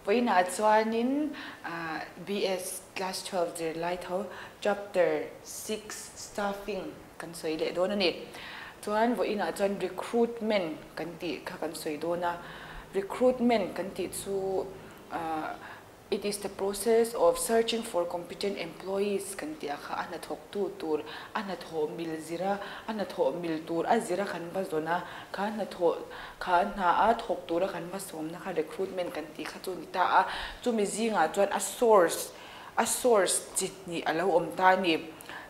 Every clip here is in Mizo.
Vawiinah chuanin BS Class 12 zirlai tho Chapter 6 Staffing kan sawi leh dawn a ni. Chuan vawiinah chuan Recruitment kan tih kha kan sawi dawn a. Recruitment kan tih chu It is the process of searching for competent employees kan tih a kha a hnathawktu tur, a hnathawh mil zira, a hnathawh mil tur a zira kan va zawn a, kha hnathawh, kha hna a thawk tura kan va sawmna kha recruitment kan tih kha chu a ni ta a. Chumi zingah chuan a source, a source chi hnih a lo awm ta a ni.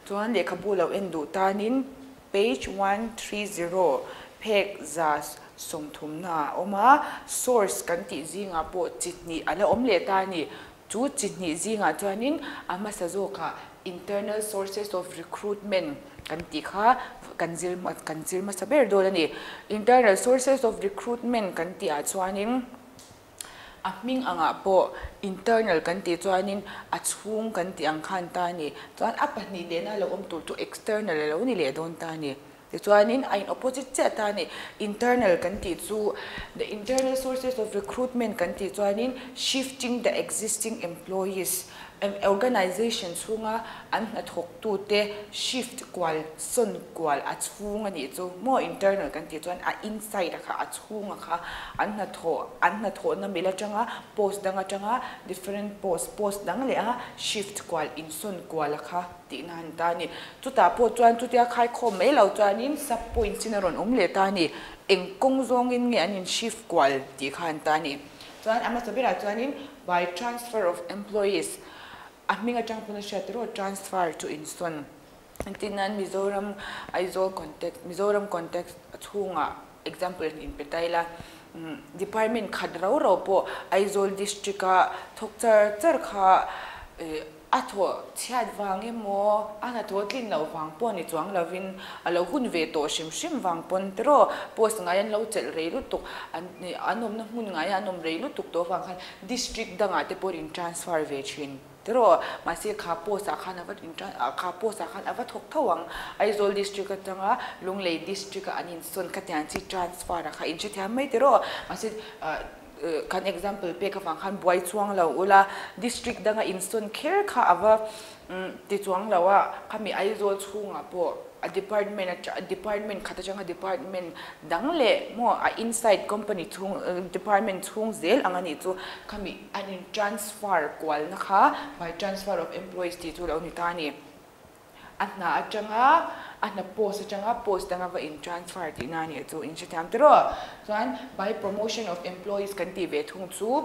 Chuan lehkhabu lo en duh tanin page 130 phek za 30 na a awm a, source kan tih zingah pawh chi hnih a la awm leh ta a ni. Chu chi hnih zingah chuanin a hmasa zawkah internal sources of recruitment kan tih kha kan zir kan zir hmasa ber dawn a ni. Internal sources of recruitment kan tihah chuanin a hming angah pawh internal kan tih chuanin a chhung kan tih ang khan ta a ni. Chuan a pahnih lehna lo awm tur chu external a lo ni leh dawn ta a ni. Tichuanin a in opposite chiah ta a ni. Internal kan tih chu the internal sources of recruitment kan tih chuanin shifting the existing employees, organization chhunga an hnathawktute shift kual, sawn kual a chhung a nih chu maw internal kan tih chuan a inside a kha a chhunga kha an hnathawh an hnathawhna mil atanga post dang atanga different post, post dang leh a shift kual insawn kual a kha tihna a ni ta a ni. Chutah pawh chuan chutia khaikhawm mai lo chuanin sub points in a rawn awm leh ta a ni. Eng kawng zawngin nge an in shift kual tih kha an ta a ni. Chuan a hmasa berah chuanin by transfer of employees a hming atang pawn a hriat erawh transfer chu insawn. Engtin nan Mizoram Aizawl context Mizoram context chhungah example in inpe ta ila department khat rau rau pawh Aizawl district a thawk char char kha A thawh chhiat vang emaw, a hnathawh tlin loh vang pawh ni chuang lovin a lo hun ve tawh hrim hrim vang pawn tiraw post ngai an lo chelh rei lutuk, an an awmna hmun ngaia an awm rei lutuk tawh vang khan district dangah te pawh in transfer ve thin tiraw. Mahse kha post ah khan a va in kha post ah khan a va thawk tho ang. Aizawl district atanga Lunglei district ah an insawn khatiang chi transfer ah kha in hrethiam mai tiraw. Mahse Kan example pek avang khan buai chuang lo ula, district danga insawn kher kha a va ti chuang lo a, khami Aizawl chhungah pawh a department atang department khat atanga department dang leh maw a inside company chhung department chhung zel ang a nih chu khami an in transfer kualna kha by transfer of employees tih chu lo ni ta a ni. A hna atanga a hna post atanga post danga va in transfer tihna a nih chu in hrethiam tiraw. Chuan by promotion of employees kan tih ve thung chu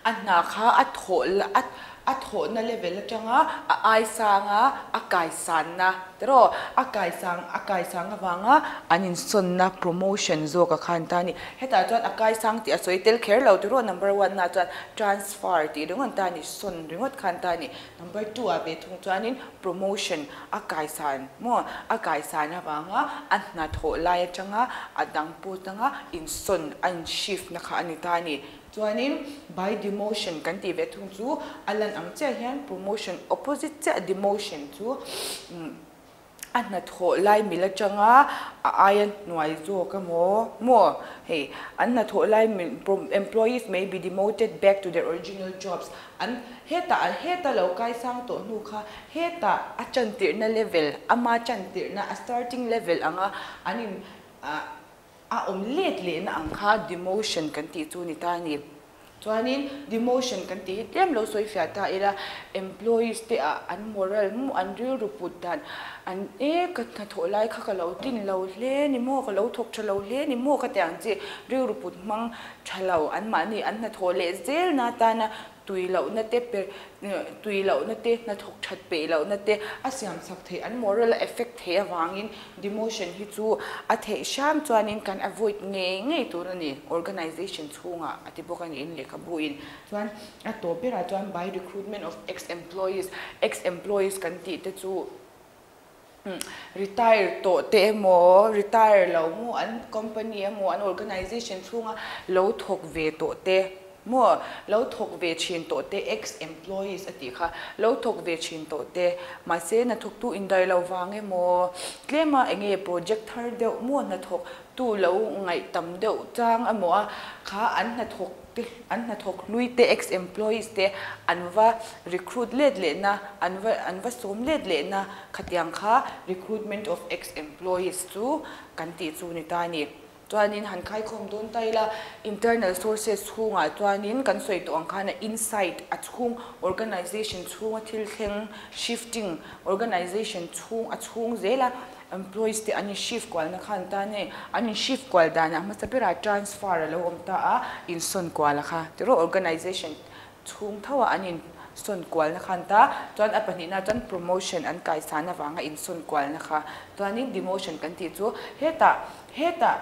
a hna kha a thawh a a thawhna level atanga a ai sanga a kaisanna tiraw a kaisang a kaisang avanga an insawnna promotion zawk a khan ta a ni. Hetah chuan a kaisang tih a sawi tel kher lo tiraw number one ah chuan transfer tih ringawt ta a ni sawn ringawt khan ta a ni. Number 2 ah ve thung chuanin promotion a kaisan maw a kaisan avanga a hnathawh lai atanga a dang pawt anga insawn a in shift na kha a ni ta a ni. Chuanin by demotion kan tih ve thung chu a lan ang chiah hian promotion opposite chiah demotion chu A hnathawh lai mil atanga a aia hnuai zawk emaw maw hei an hnathawh lai mil employees may be demoted back to their original jobs an hetah heta lo kaisang tawh hnu kha hetah a chantirhna level ama chantirhna a starting level anga an in a awm let lehna ang kha demotion kan tih chu ni ta a ni. Chuanin demotion kan tih hi tlem lo sawi fiah ta ila, employees te ah an moral maw an rilru put dan an e ka hnathawh lai kha ka lo tlin lo hle ni maw, ka lo thawk tha lo hle ni maw ka ti ang chi rilru put hmang tha lo an mahni an hnathawh leh zel na atana tui lohna te per tui lohna te hnathawk that peih lohna te a siam chak theih an moral a effect theih avangin demotion hi chu a theih hram chuanin kan avoid ngei ngei tur a ni organization chhungah a ti bawk a ni in lehkhabu in chuan a tawp berah chuan by recruitment of ex employees ex employees kan tih te chu Retire tawh te emaw, retire lo maw, an company emaw, an organization chhunga lo thawk ve tawh te maw, lo thawk ve thin tawh te, ex employees a tih kha, lo thawk ve thin tawh te, mahse hnathawktu indai lo vang emaw, tlema eng nge project thar deuh maw hnathawktu lo ngaih tam deuh chang emaw a kha an hnathawk. te an hnathawk hlui te ex employees te an va recruit let lehna an va an va sawm let lehna khatiang kha recruitment of ex employees chu kan tih chu ni ta a ni. Chuanin han khaikhawm dawn ta ila, internal sources chhungah chuanin kan sawi tawh ang khan a inside a chhung organization chhunga thil thleng shifting organization chhung a chhung zela employees te an in shift kualna khan ta nge an in shift kual danah hmasa berah transfer a lo awm ta a, insawn kual a kha tiraw organization chhung tho a an in sawn kualna khan ta chuan a pahnihna chuan promotion an kaisan avanga in sawn kualna kha chuanin demotion kan tih chu hetah hetah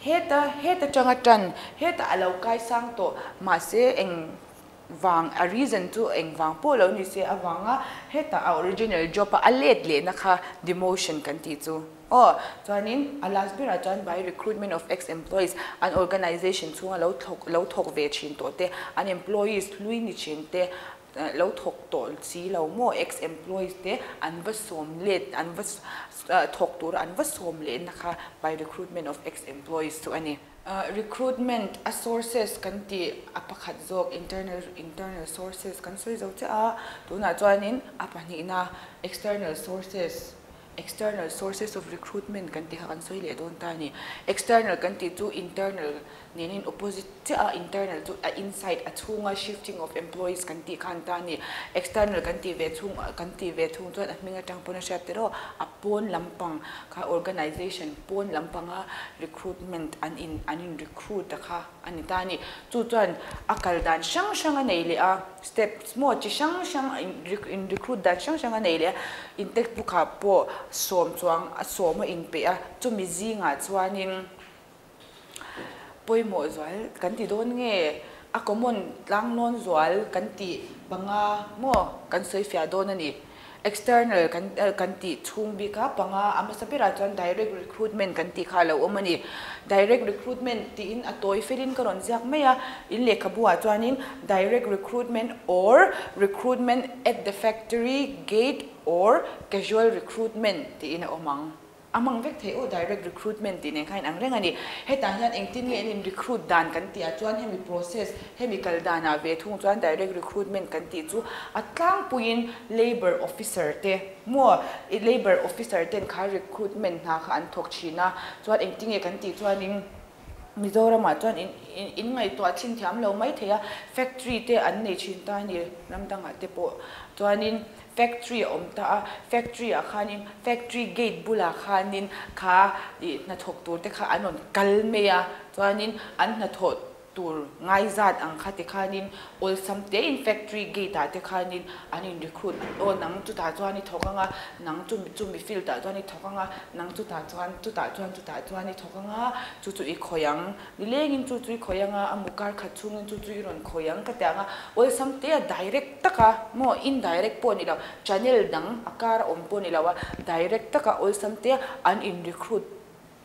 heta heta tanga tan hetah a lo kaisang tawh mahse eng vang a reason chu eng vang pawh lo ni se avanga hetah a original job a a let lehna kha demotion kan tih chu. Aw, chuanin a last berah chuan by recruitment of ex-employees, an organisation chhunga lo thawk lo thawk ve thin tawh te, an employees hlui ni thin te, lo thawk tawh si lo maw ex-employees te an va sawm let an va thawk tura an va sawm lehna kha by recruitment of ex-employees chu a ni. Recruitment a sources kan tih a pakhat zawk internal internal sources kan sawi zo chiah a, tunah chuanin a pahnihna external sources External sources of recruitment kan tih kha kan sawi leh dawn ta a ni. External kan tih chu internal nen in opposite chiah a, internal chu a inside a chhunga shifting of employees kan tih khan ta a ni. External kan tih ve chhung kan tih ve thung chuan a hming atang pawn a hriat tel aw, a pawn lampang kha organization pawn lampanga recruitment an in an in recruit a kha a ni ta a ni. Chu chuan a kal dan hrang hrang a nei leh a, steps maw chi hrang hrang in recruit dan hrang hrang a nei leh a, in textbook ah pawh sawm chuang a sawm a inpeih a, chumi zingah chuanin pawimawh zual kan ti dawn nge a common tlang nawn zual kan tih panga maw kan sawi fiah dawn a ni. External kan kan tih chhung bik a, panga a hmasa berah chuan direct recruitment kan tih kha a lo awm a ni. Direct recruitment tiin a tawi felin ka rawn ziak mai a, in lehkhabu ah chuanin direct recruitment or recruitment at the factory gate or casual recruitment tiin a awm ang. A hmang vek thei aw direct recruitment tih nen khan in ang reng a ni. Hetah hian engtin nge an in recruit dan kan tih ah chuan hemi process, hemi kal dan ah ve thung chuan direct recruitment kan tih chu a tlangpuiin labour officer te maw i labour officer ten kha recruitment hna kha an thawk thin a, chuan engtin nge kan tih chuanin Mizoram ah chuan in in ngaihtuah chhin thiam lo mai thei a, factory te an nei thin ta a ni ram dangah te pawh chuanin Factory a awm ta a, factory ah khanin factory gate bulah khanin kha ih hnathawk tur te kha an rawn kal mai a, chuanin an hnathawh tur ngaizat ang kha ti khanin awlsam tein factory gate ah te khanin an in recruit aw nang chutah chuan i thawk ang a, nang chumi chumi field ah chuan i thawk ang a, nang chutah chuan chutah chuan chutah chuan i thawk ang a, chu chu i khawih ang. Nilengin chu chu i khawih anga, a mu kar khat chhungin chu chu i rawn khawih ang ka ti ang a, awlsam te a direct taka maw indirect pawh a ni lo, channel dang a kar a awm pawh a ni lo a, direct taka awlsam te an in recruit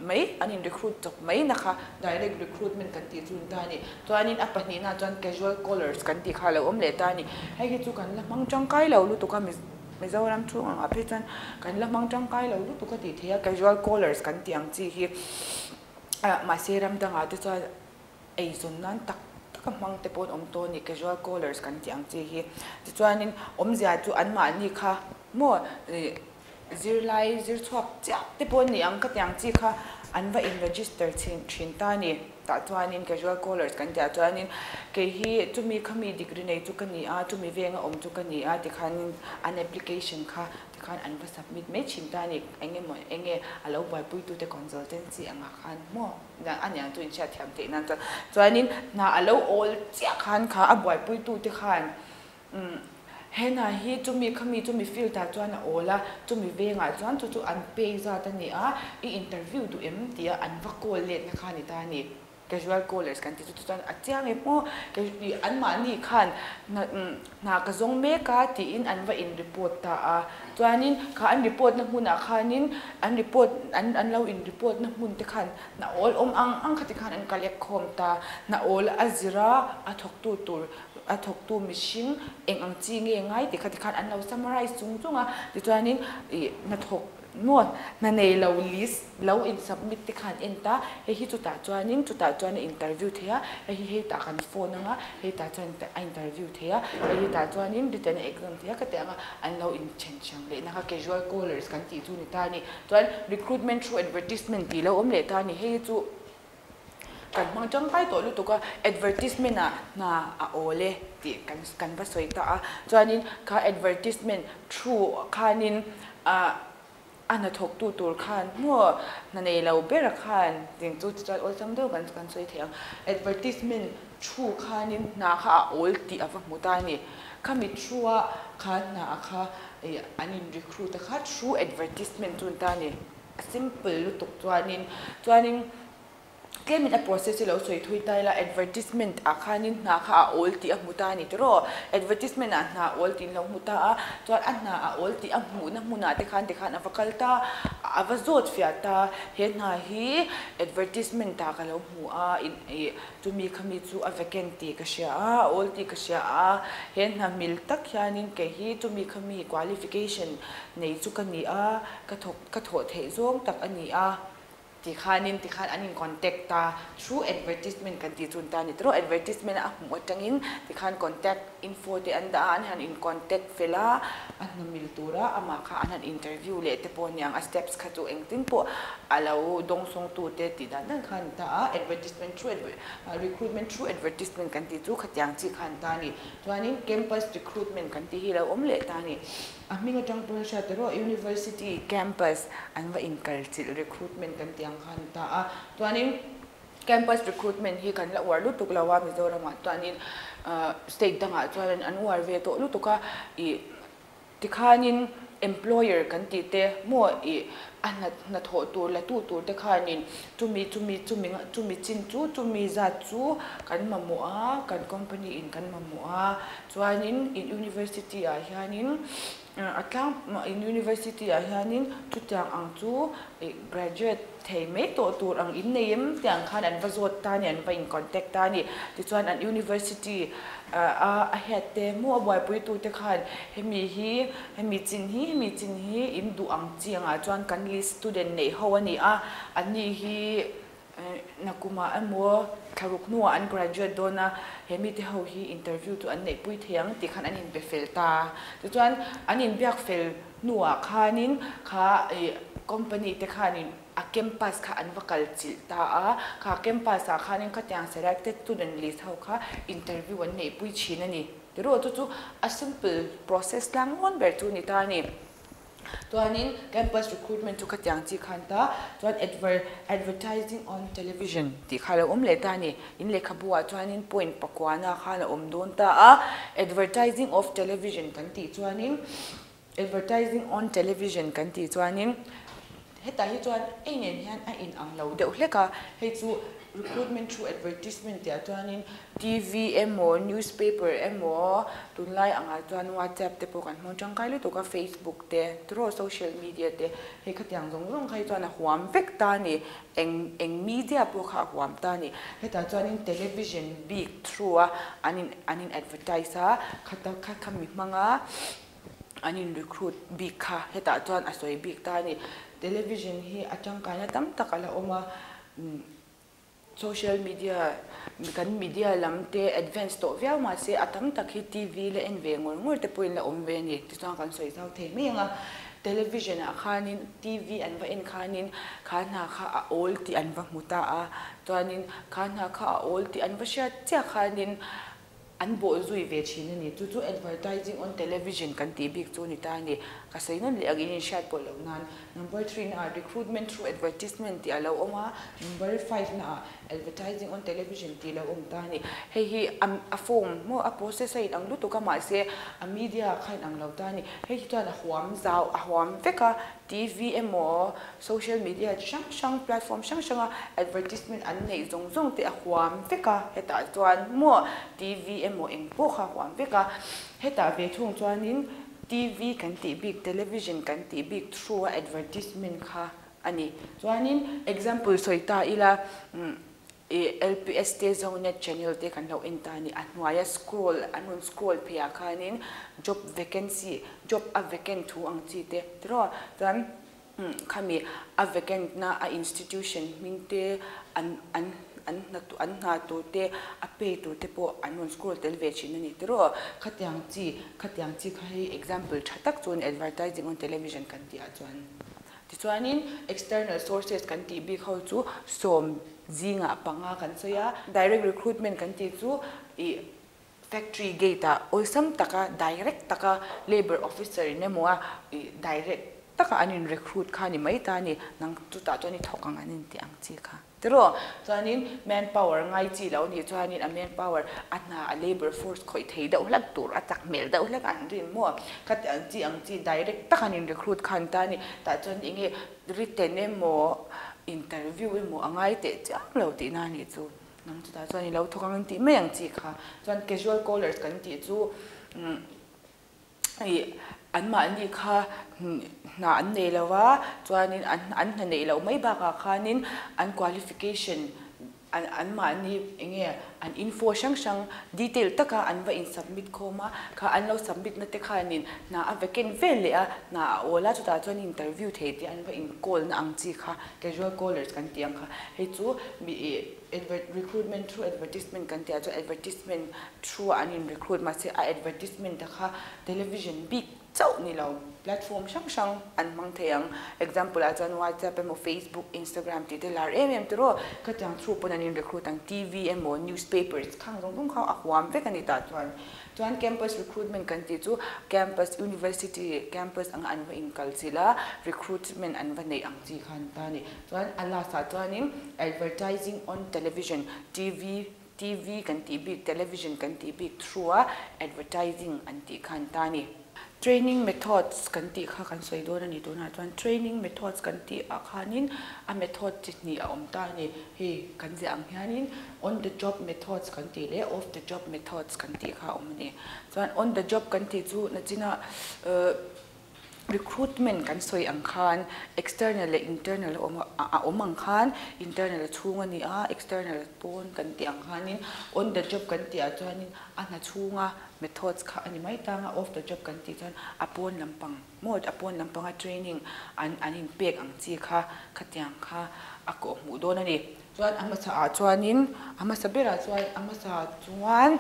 mai, an in recruit chawp mai na kha direct recruitment kan tih chu ni ta a ni. Chuanin a pahnihna chuan casual callers kan tih kha a lo awm leh ta a ni. Hei hi chu kan la hmang tangkai lo lutuk a, Mizoram chhung angah phei chuan kan la hmang tangkai lo lutuk a tih theih a, casual callers kan tih ang chi hi. Mahse ram dangah te chuan eizawn nan tak tak a hmang te pawh an awm tawh a ni, casual callers kan tih ang chi hi. Tichuanin awmzia chu anmahni kha maw zirlai zir chhuak chiah te pawh an ni ang ka tih ang chi kha an va in register thin thin ta a ni. Tah chuanin casual callers kan tih ah chuanin kei hi chumi khami degree nei chu ka ni a, chumi venga awm chu ka ni a tikhanin an application kha Tikhan an va submit mai thin ta a ni. Eng emaw eng nge a lo buaipuitute consultancy angah khan maw a niang chu inhriat thiam theih nan chuan chuanin hna a lo awl chiah khan kha a buaipuitute khan umm he hna hi chumi khami chumi field ah chuan a awl a, chumi vengah chuan chu chu an pay zat a ni a, i interview duh em tia an va call letna kha a ni ta a ni. Casual callers kan tih chu chuan a chiang em aw, anmahni khan hna ka zawng mek a tiin an va in report ta a, chuanin kha an report na hmunah khanin an report an an lo in report na hmun te khan hna awl awm ang ang khati khan an collect khawm ta, hna awl a zir a, a thawktu tur a thawktu mihring eng ang chi nge ngai tih khati khan an lo summarize chung chung a, tichuanin ih hnathawk. Maw hna nei lo list lo in submit te khan en ta, hei hi chutah chuanin chutah chuan a interview thei a, hei hi hetah kan phone anga hetah chuan a interview thei a, hei hetah chuanin written a exam thei a ka tih anga an lo inthen hrang leh na kha casual callers kan tih chu ni ta a ni. Chuan recruitment through advertisement tih lo awm leh ta a ni, hei hi chu kan hmang tangkai tawh lutuk a, advertisement ah hna a awl e tih kan kan va sawi ta a, chuanin kha advertisement through khanin ah a hnathawktu tur khan maw hna nei lo bera khan ding chu tichuan awlsam deuh kan kan sawi thei ang, advertisement through khanin hna kha a awl tih a va hmu ta a ni, khami through a kha hna kha ih an in recruit a kha through advertisement chu a ni ta a ni. A simple lutuk chuanin chuanin tlemin a process hi lo sawi thui ta ila advertisement ah khanin hna kha a awl tih a hmu ta a ni tiraw advertisement ah hna a awl tih an lo hmu ta a chuan a hna a awl tih a hmuhna hmunah te khan tikhan a va kal ta a va zawt fiah ta he hna hi advertisement ah ka lo hmu a in ih chumi khami chu a vacant tih ka hria a a awl tih ka hria a he hna mil tak hianin kei hi chumi khami qualification nei chu ka ni a ka thawk ka thawh theih zawng tak a ni a ti khanin ti khan an in contact ta through advertisement kan tih chun ta a ni tawh advertisement a hmuh atangin ti khan contact info te an dah a an han in contact fel a a hna mil tura amah kha an han interview leh te pawh aniang a steps kha chu engtin pawh a lo dawngsawng tu te tih dan dan khan ta a advertisement through recruitment through advertisement kan tih chu khatiang chi khan ta a ni chuanin campus recruitment kan tih hi lo awm leh ta a ni. A hming atang pawn hriat erawh University campus an va inkalchilh recruitment kan tih ang kha a ni ta a. Chuanin campus recruitment hi kan la uar lutuk lo a Mizoramah chuanin state dangah chuan an uar ve tawh lutuk a. Ih tikhanin employer kan tih te maw ih a hna hnathawh tur la tu tur te khanin chumi chumi chumi chumi chin chu chumi zat chu kan mamawh a kan company in kan mamawh a. Chuanin in university ah hianin a tlang in university ah hianin chutiang ang chu ih graduate thei mai tawh tur ang in nei em tiang khan an va zawt ta a ni an va in contact ta a ni. Tichuan an university a a head te maw a buaipui tu te khan hemi hi hemi chin hi hemi chin hi in duh ang chi angah chuan kan list student neih ho a ni a ani hi Nakumah emaw thlaruk hnuah an graduate dawn a, he mite ho hi interview chu an neihpui thei ang tih khan an inpe fel ta. Tichuan an inbiak fel hnuah khanin kha ih company te khanin a campus kha an va kal chilh ta a, kha campus ah khanin khatiang selected student list ho kha interview an neihpui thin a ni. Tirawh chu chu a simple process tlang ngawn ber chu a ni ta a ni. Chuanin campus recruitment chu khatiang chi khan ta chuan adver advertising on television tih kha a lo awm leh ta a ni. In lehkhabu ah chuanin point pakuana khan a awm dawn ta a, advertising of television kan tih chuanin advertising on television kan tih chuanin hetah hi chuan ei nen hian a in ang lo deuh hlek a, hei chu recruitment through advertisement tih ah chuanin TV emaw newspaper emaw tunlai angah chuan WhatsApp te pawh kan hmang tangkai lutuk a, Facebook te tiraw social media te hei khatiang zawng zawng kha hi chuan a huam vek ta a ni, eng eng media pawh kha a huam ta a ni. Hetah chuanin television bik through a an in an in advertise a, khata kha khami hmanga an in recruit bik kha hetah chuan a sawi bik ta a ni. Television hi a tangkaina tam tak a la awm a. Social media kan media lam te advance tawh viau mahse a tam tak hi TV la en ve ngawr ngawr te pawhin la awm ve a ni. Tichuan kan sawi zau thei mai ang a, television ah khanin TV an va en khanin kha hna kha a awl tih an va hmu ta a, chuanin kha hna kha a awl tih an va hriat chiah khanin An bawh zui ve thin a ni. Chu chu advertising on television kan tih bik chu a ni ta a ni. Ka sawi nawn leh ang in inhriat pawh loh nan. Number three na ah recruitment through advertisement tih a lo awm a, number five na ah advertising on television tih a lo awm ta a ni. Hei hi a a form maw a process a inang lutuk a mahse a media kha a inang lo ta a ni. Hei hi chuan a huam zau a huam vek a, TV emaw social media chi hrang hrang platform hrang hranga advertisement an neih zawng zawng te a huam vek a, hetah chuan maw TV emaw eng pawh kha a huam vek a, hetah ve thung chuanin TV kan tih bik television kan tih bik through a advertisement kha a ni. Chuanin example sawi ta ila Ih LPS te Zonet channel te kan lo en ta a ni. A hnuaia scroll an rawn scroll phei ah khanin job vacancy job a vacant thu ang chi te tiraw chuan Khami a vacant na a institution hming te an an an hna an hna tur te a pay tur te pawh an rawn scroll tel ve thin a ni tiraw. Khatiang chi khatiang chi kha hei example tha tak chu a ni advertising on television kan tih ah chuan. Tichuanin external sources kan tih bik ho chu sawm zingah panga kan sawi a, direct recruitment kan tih chu ih Factory gate ah awlsam taka direct taka labour officer in emaw a ih direct taka an in recruit kha ni mai ta a ni, nang chutah chuan i thawk ang an in tih ang chi kha tiraw? Chuanin manpower ngai chi lo nih chuanin a manpower a hna a labour force khawih thei deuh hlek tur a chak hmel deuh hlek an rin maw? Khati ang chi ang chi direct taka an in recruit kha an ta a ni, tah chuan eng nge written emaw interview emaw a ngai teh chiang lo tihna a nih chu. Nang chutah chuan i lo thawk ang an tih mai ang chi kha. Chuan casual callers kan tih chu ih anmahni kha hna an nei lo va, chuanin an an hna neih loh mai bakah khanin an qualification an anmahni eng nge an info hrang hrang detail taka an va in submit khawm a, kha an lo submit na te khanin hna a vacant vel leh a, hna a awl a, chutah chuan interview thei tih an va in call na ang chi kha casual callers kan tih ang kha. Hei chu mi ih advert recruitment through advertisement kan tih ah chuan advertisement through ah an in recruit mahse a advertisement a kha television bik chauh ni lo platform hrang hrang an hmang thei ang example ah chuan whatsapp emaw facebook instagram tih te lar em em tiraw khatiang through pawn an in recruit ang T_V emaw newspapers khang zawng zawng kha a huam vek a ni tah chuan Chuan campus recruitment kan tih chu campus, university campus anga an va inkal chilh a, recruitment an va neih ang chi kha an ta a ni. Chuan a last ah chuanin advertising on television, TV, TV kan tih bik, television kan tih bik through a advertising an tih kha an ta a ni. Training methods kan tih kha kan sawi dawn a ni tunah chuan training methods kan tih ah khanin a method chi hnih a awm ta a ni. Hei kan ziah ang hianin on the job methods kan tih leh off the job methods kan tih kha a awm a ni. Chuan on the job kan tih chu nachina uh recruitment kan sawi ang khan external leh internal a awm a a awm ang khan internal a chhung a ni a external pawn kan tih ang khanin on the job kan tih ah chuanin a hna chhunga methods kha a ni mai tang a, off the job kan tih chuan a pawn lampang maw a pawn lampanga training an an inpek ang chi kha khatiang kha a kawh hmuh dawn a ni. Chuan a hmasa ah chuanin a hmasa berah chuan a hmasa chuan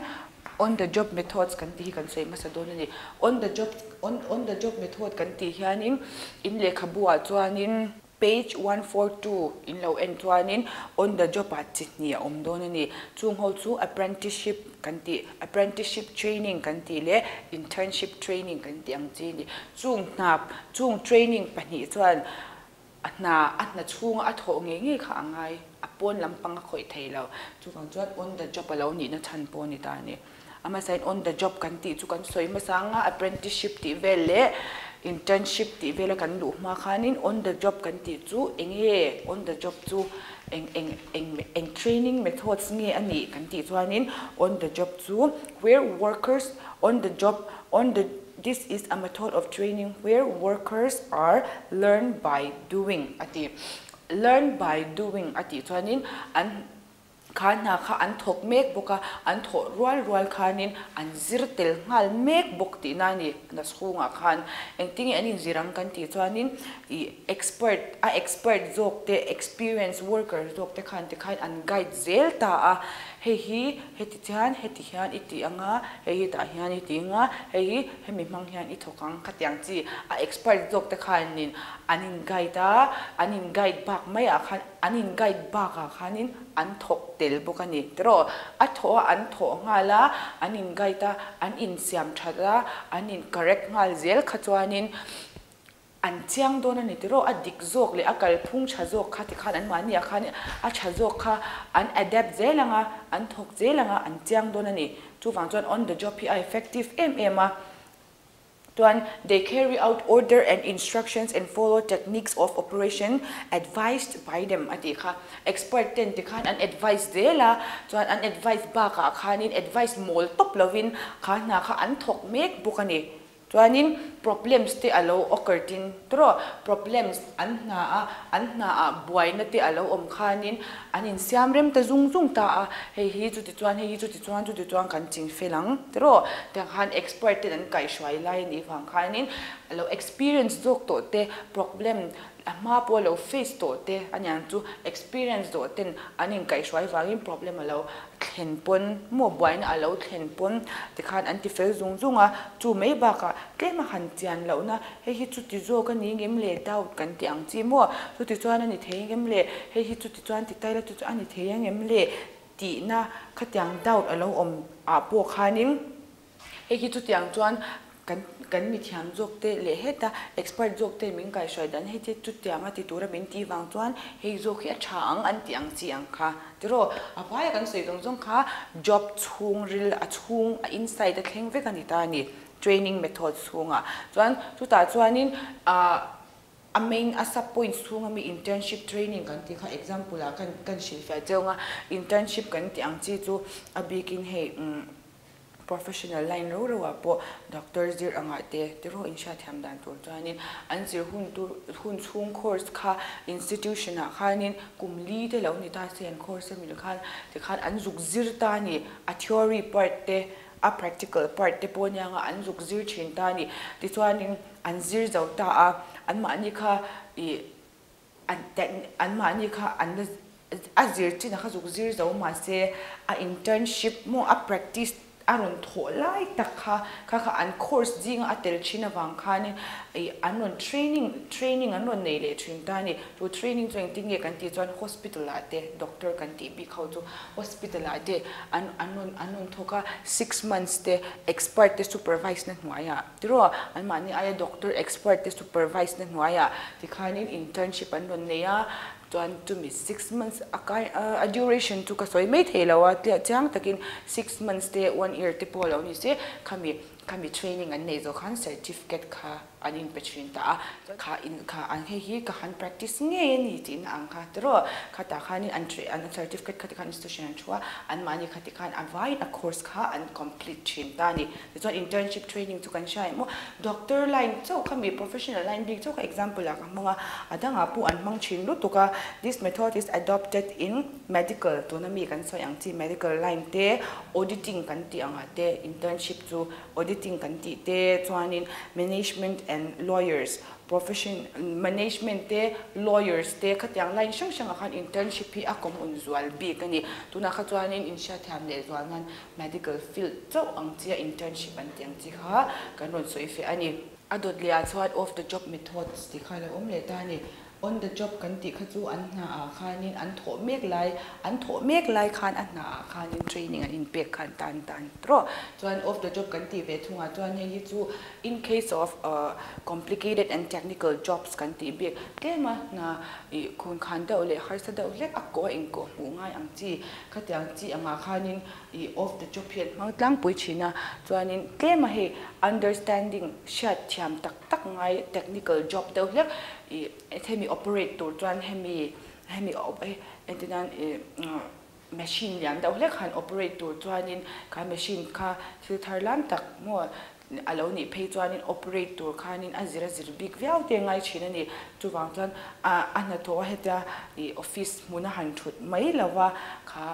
on the job methods kan tih hi kan sawi hmasa dawn a ni. On the job on on the job method kan tih hianin in lehkhabu ah chuanin Page 142 in lo en chuanin on the job ah chi hnih a awm dawn a ni. Chung ho chu apprenticeship kan tih, apprenticeship training kan tih leh internship training kan tih ang chi a ni. Chung hna, chung training pahnih chuan a hna, a hna chhunga a thawh ngei ngei kha a ngai, a pawn lampang a khawih thei lo. Chuvang chuan on the job a lo nihna chhan pawh a ni ta a ni. A hmasain on the job kan tih chu kan sawi hmasa ang a, apprenticeship tih vel leh internship tih vela kan luh hma khanin on the job kan tih chu eng nge on the job chu eng eng eng eng training methods nge a nih kan tih chuanin on the job chu where workers on the job on the this is a method of training where workers are learn by doing a ti. Learn by doing a tih chuanin an Kha hna kha an thawk mek bawk a, an thawh rual rual khanin an zir tel nghal mek bawk tihna a ni. Na chhungah khan engtinge an inzir ang kan tih chuanin ih expert, a expert zawk te, experience worker zawk te khan tikhain an guide zel ta a, hei hi heti chian heti hian i tih ang a, hei hi tah hian i tih ang a, hei hi hemi hmang hian i thawk ang khatiang chi a expert zawk te khanin an in guide a, an in guide bak maiah khan An in guide bakah khanin an thawk tel bawk a ni. Tiraw, a thawh a an thawh nghal a, an in guide a, an insiam that a, an in correct nghal zel kha chuanin an chiang dawn a ni. Tiraw, a dik zawk leh a kalphung tha zawk kha tikhan anmahniah khan a tha zawk kha an adapt zel ang a, an thawk zel ang a, an chiang dawn a ni. Chuvang chuan on the job hi a effective em em a. Chuan they carry out order and instructions and follow techniques of operation advised by them a tih kha. Expert ten tikhan an advice zel a, chuan an advice bakah khanin advice mawl tawp lovin kha hna kha an thawk mek bawk a ni. Chuanin problems te a lo occur tin tawh problems an hna a, an hna ah buaina te a lo awm khanin an insiam rem ta zung zung ta a, hei hi chuti chuan hei hi chuti chuan chuti chuan kan ching fel ang tiraw tiang khan expert ten an kaihhruai lai a nih vang khanin a lo experience zawk tawh te problem A hma pawh a lo face tawh te a niang chu experience zawh ten an inkaihhruai vangin problem a lo thlen pawn maw buaina a lo thlen pawn tikhan an ti fel zung zung a, chu mai bakah tlem a han chian lohna hei hi chuti zawk a ni ngem le doubt kan ti ang chi maw chuti chuan a ni thei ngem le hei hi chuti chuan ti ta ila chu chu a ni thei ang em le tihna khatiang doubt a lo awm ah pawh khanin. Hei hi chutiang chuan kan kan mithiam zawk te leh heta expert zawk te min kaihhruai dan hei te chutianga ti tura min tih vang chuan hei zawk hi a tha ang an tih ang chi ang kha tiraw a vaia kan sawi zawng zawng kha job chhungril a chhung a inside a thleng vek a ni ta a ni training method chhungah chuan chutah chuanin ah a main a sub point chhunga mi internship training kan tih kha example ah kan kan hrilhfiah cheu ang a internship kan tih ang chi chu a bikin hei umm Professional line ro ro ah pawh doctor zir angah te tiraw inhriatthiam dan tur chuanin an zir hun tur hun chhung course kha institution ah khanin kum li te lo ni ta se an course a mil khan tikhan an zuk zir ta a ni. A theory part te a practical part te pawh anianga an zuk zir thin ta a ni. Tichuanin an zir zo ta a anmahni kha ih An anmahni kha an la a zir chin a kha zuk zir zo mahse a internship maw a practice a rawn thawh lai tak kha kha kha an course zinga a tel thin avang khanin ih an rawn training training an rawn nei leh thin ta a ni. Chu training chu engtin nge kan tih chuan hospital ah te doctor kan tih bik ho chu hospital ah te an an rawn an rawn thawk a 6 months te expert te supervise na hnuaiah. Tiraw, anmahni aia doctor expert te supervise na hnuaiah tikhanin internship an rawn nei a, chuan chumi 6 months a kai a duration chu ka sawi mai thei lo a, chiang takin 6 months te one year te pawh a lo ni se, khami khami training an neih zawh khan certificate kha an inpe thin ta a, kha in kha an hei hi ka han practice ngei a ni tihna ang kha tiraw, khatah khanin an an certificate kha tikhan institution an thu a, anmahni kha tikhan a vaiin a course kha an complete thin ta a ni. Tichuan internship training chu kan hria em aw, doctor line chauh kha mi professional line bik chauh kha example ah ka hmang a, a dangah pawh an hmang thin lutuk a, this method is adopted in medical tuna mi kan sawi ang chi medical line te, auditing kan tih angah te internship chu auditing kan tih te chuanin management and lawyers Profession, Management te, Lawyers te khatiang line hrang hrangah khan internship hi a common zual bik a ni. Tunah kha chuanin inhriatthiam leh zual nan medical field chauh ang chia internship an tih ang chi kha kan rawn sawi feh a ni. A dawt leh ah chuan off the job methods tih kha a lo awm leh ta a ni. On the job kan tih kha chu an hna ah khanin an thawh mek lai, an thawh mek lai khan a hna ah khanin training an inpek khan tan tan tawh. Chuan off the job kan tih ve thungah chuan hei hi chu In case of complicated and technical jobs kan tih bik tlem a, hna ih khun khan deuh leh harsa deuh hlek a kawh a inkawh hmuh ngai ang chi khatiang chi angah khanin ih off the job hi an hmang tlangpui thin a, chuanin tlem a hei understanding hriat thiam tak tak ngai technical job deuh hlek ih hemi operate tur chuan hemi hemi entirnan ih Machine lian deuh hlek han operate tur chuanin kha machine kha thil thar lam tak maw a lo nih phei chuanin operate tur khanin a zir a zir bik viau te ngai thin a ni. Chuvang chuan a hnathawh a hetia ih office hmuna han thut mai lova kha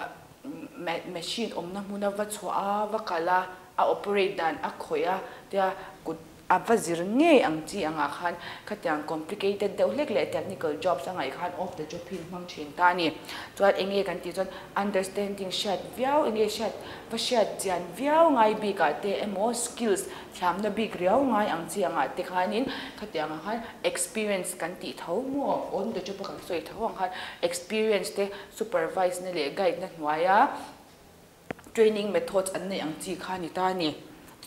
machine awmna hmuna va chhuah a va kal a, a operate dan a khawih a tia kut A va zir ngei ang chi angah khan khatiang complicated deuh hlek leh technical jobs a ngaih khan off the job hi an hmang thin ta a ni. Chuan eng nge kan tih chuan understanding hriat viau eng nge hriat va hriat chian viau ngai bikah te emaw skills thiamna bik riau ngai ang chi angah te khanin khatiang ang khan experience kan tih tho maw on the job a kan sawi tho ang khan experience te supervise na leh guide na hnuaia training methods an neih ang chi kha a ni ta a ni.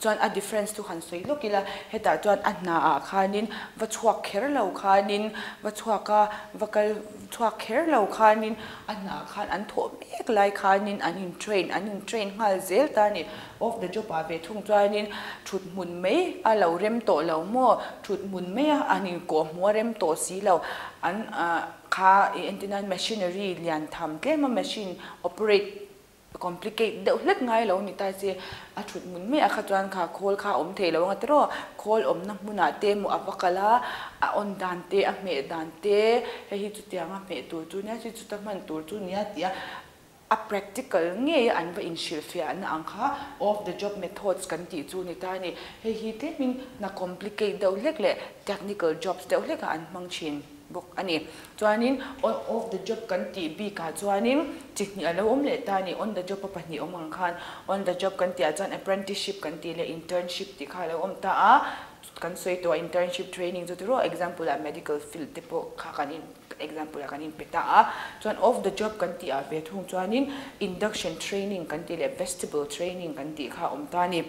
Tichuan a difference chu han sawi lawk ila, hetah chuan a hna ah khanin va chhuak kher lo khanin va chhuak a, va kal chhuak kher lo khanin a hna ah khan an thawh mek lai khanin an in train an in train nghal zel ta a ni. Off the job ah ve thung chuanin thut hmun mai a lo rem tawh lo maw, thut hmun mai a an in kawh hmuh a rem tawh si lo, an ah kha ih entirnan machinery lian tham tlem a machine operate Complicate deuh hlek ngai lo ni ta che, a thut hmun mai ah kha chuan kha khawl kha a awm thei lo anga tiraw, khawl awmna hmunah te emaw a va kal a, a on dan te, a hmeh dan te, hei hi chutianga hmeh tur chu nia, chu chuta hman tur chu nia tih a, a practical ngei a an va inhrilhfiahna ang kha off the job methods kan tih chu ni ta a ni. Hei hi tlemin hna complicate deuh hlek leh technical jobs deuh hlekah an hmang thin. bawk a ni. Chuanin off the job kan tih bikah chuanin chi hnih a lo awm leh ta a ni. On the job a pahnih awm ang khan on the job kan tihah chuan apprenticeship kan tih leh internship tih kha a lo awm ta a. Kan sawi tawh a internship training chu tiraw example ah medical field te pawh kha kan in example ah kan in pe ta a. Chuan off the job kan tih ah ve thung chuanin induction training kan tih leh vestibule training kan tih kha a awm ta a ni.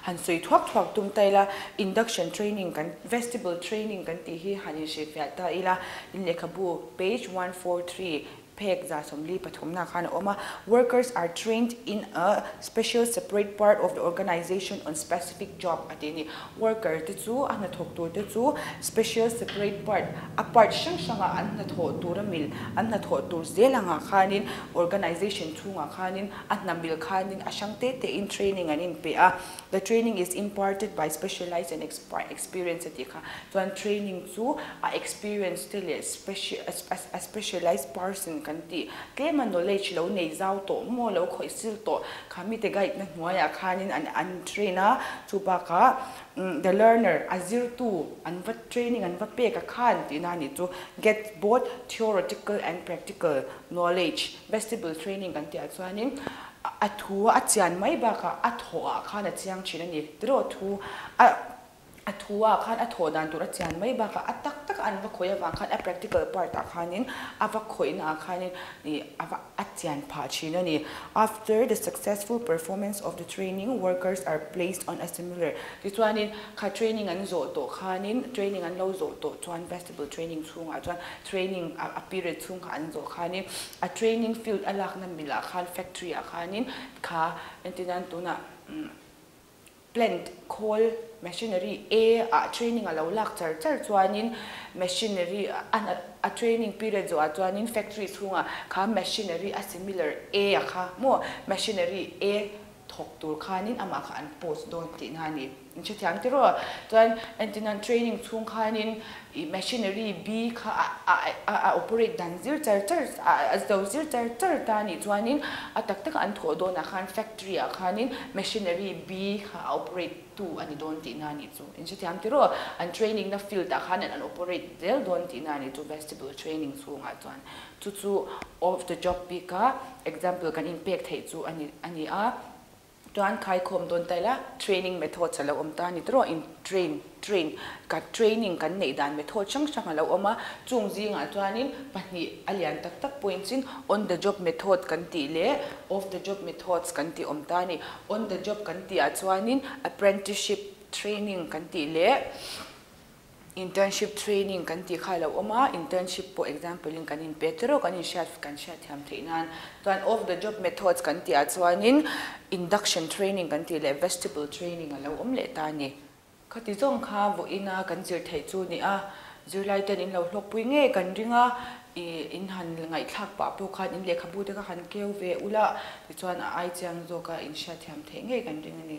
Han sawi thuak thuak tum ta ila, induction training kan vestibule training kan tih hi han inhrilhfiah ta ila, in lehkhabu page 143 phek 143 na khan a awm a, Workers are trained in a special separate part of the organization on specific job a tih a ni. Worker te chu a hnathawk tur te chu special separate part, a part hrang hrangah an hnathawh tur a mil, an hnathawh tur zel angah khanin organization chhungah khanin a hna mil khanin a hrang te te in training an inpe a, the training is imparted by specialized and experience a tih kha chuan training chu a experience te leh a specialized person kan tih tlema knowledge lo nei zau tawh maw lo khawih sil tawh kha mite guide na hnuaiah khanin an an train a, chu bakah the learner a zirtu an va training an va pek a khan tihna a nih chu get both theoretical and practical knowledge. Vestibule training kan tih ah chuanin a thu a chian mai bakah a thawh ah khan a chiang thin a ni. Tiraw thu a a thu ah khan a thawh dan tur a chian mai bakah a tak tak a an va khawih avang khan a practical part ah khanin a va khawihna ah khanin ih a va a chian phah thin a ni. After the successful performance of the training, workers are placed on a similar tichuanin kha training an zawh tawh khanin training an lo zawh tawh chuan vestibule training chhungah chuan training a period chhung kha an zawh khanin a training field a lakna milah khan factory ah khanin kha entirnan tunah plant khawl machinery A ah training a lo lak char char chuanin machinery a training period zawhah chuanin factory chhungah kha machinery a similar A a kha maw machinery A thawk tur khanin amah kha an post dawn tihna a ni. In hrethiam ti rawh. Chuan entirnan training chhung khanin ih machinery B kha a a a operate dan zir char char a zo zir char char ta anih chuanin a tak taka an thawh dawnah khan factory ah khanin machinery B kha a operate tu a ni dawn tihna a nih chu. In hrethiam ti rawh. An training na field ah khan an operate zel dawn tihna a nih chu vestibule training chhungah chuan. Chu chu off the job bika example kan inpek theih chu a ni a ni a. Chuan khaikhawm dawn ta ila training methods a lo awm ta a ni tawh in train train ka training kan neih dan method hrang hrang a lo awm a, chung zingah chuanin pahnih a lian tak tak points in on the job method kan tih leh off the job methods kan tih awm ta a ni. On the job kan tih ah chuanin apprenticeship training kan tih leh Internship training kan tih kha a lo awm a, internship pawh example in kan inpe tiraw kan inhriat kan hriatthiam theih nan chuan off the job methods kan tih ah chuanin induction training kan tih leh vestibule training a lo awm leh ta a ni. Khati zawng kha vawiina kan zir theih chu ni a, zirlai ten in lo hlawkpui ngei kan ring a, ih in han ngaihthlak pah pawh khan in lehkhabu te kha han keu ve ula tichuan a ai chiang zawk a in hriatthiam theih ngei kan ring a ni.